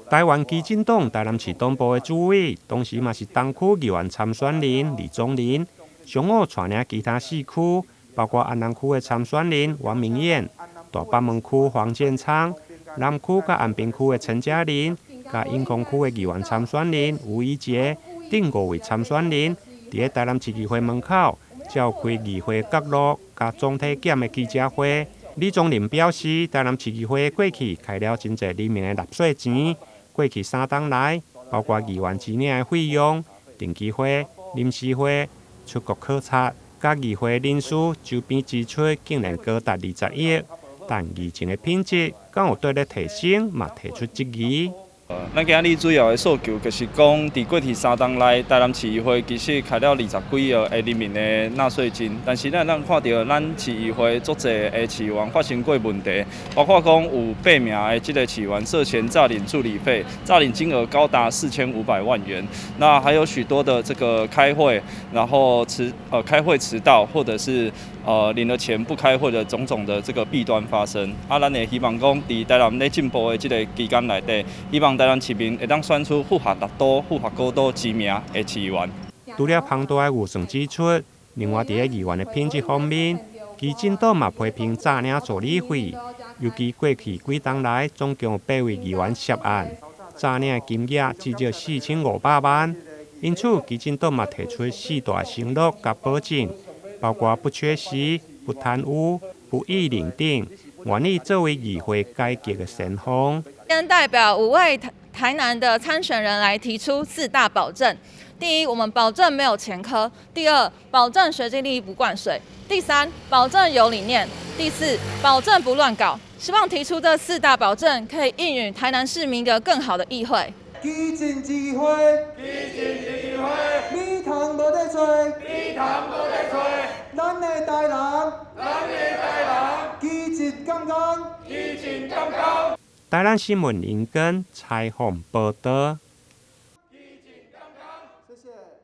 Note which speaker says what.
Speaker 1: 台灣基進黨台南市黨部的主委，同時嘛是東區議員參選人李宗霖，上午帶領其他四區，包括安南區的參選人王明諺、大北門區黃建昌、南區佮安平區的陳嘉玲、佮永康區的議員參選人吳怡潔等五位參選人，佇咧台南市議會門口召開議會角落佮總體檢的記者會。李宗霖表示，台南市議會過去開了真濟人民的納稅錢，過去3冬來，包括議員支領的費用、定期會、臨時會、出國考察，佮議會人事周邊支出竟然高達20億，但議政的品質敢有綴咧提升，嘛提出質疑。
Speaker 2: 咱今日主要的訴求就是講，佇過去3冬內，台南市議會其實開了20幾億的人民的納稅金，但是咱咱看著咱市議會足濟的市議員發生過問題，包括講有八名的這个市議員涉嫌詐領助理費，詐領金額高達4500萬元。那還有許多的這個開會，然後開會遲到，或者是領了錢不開會的種種的這個弊端發生。啊，咱也希望講，佇台南咧進步的這个期間內底，希望台南市民會當選出符合六都、符合五都之名的市議員。
Speaker 1: 除了龐大的預算支出，另外佇咧議員的品質方面，基進黨嘛批評詐領助理費，尤其過去幾冬來，總共有八位議員涉案，詐領的金額至少4500萬。因此，基進黨嘛提出四大承諾佮保證，包括不缺席、不貪污、不意認定，願意作為議會改革的先鋒。
Speaker 3: 今代表五位台南的參選人來提出四大保證：第一，我們保證沒有前科；第二，保證學經歷不灌水；第三，保證有理念；第四，保證不亂搞。希望提出這四大保證，可以應允台南市民一個更好的議會。
Speaker 4: 基進市議會，基進市議會，米糖無得揣，米糖無得揣，咱的台南，咱的台南，基進剛剛，基進剛剛。
Speaker 1: 台南新聞林根採訪報導。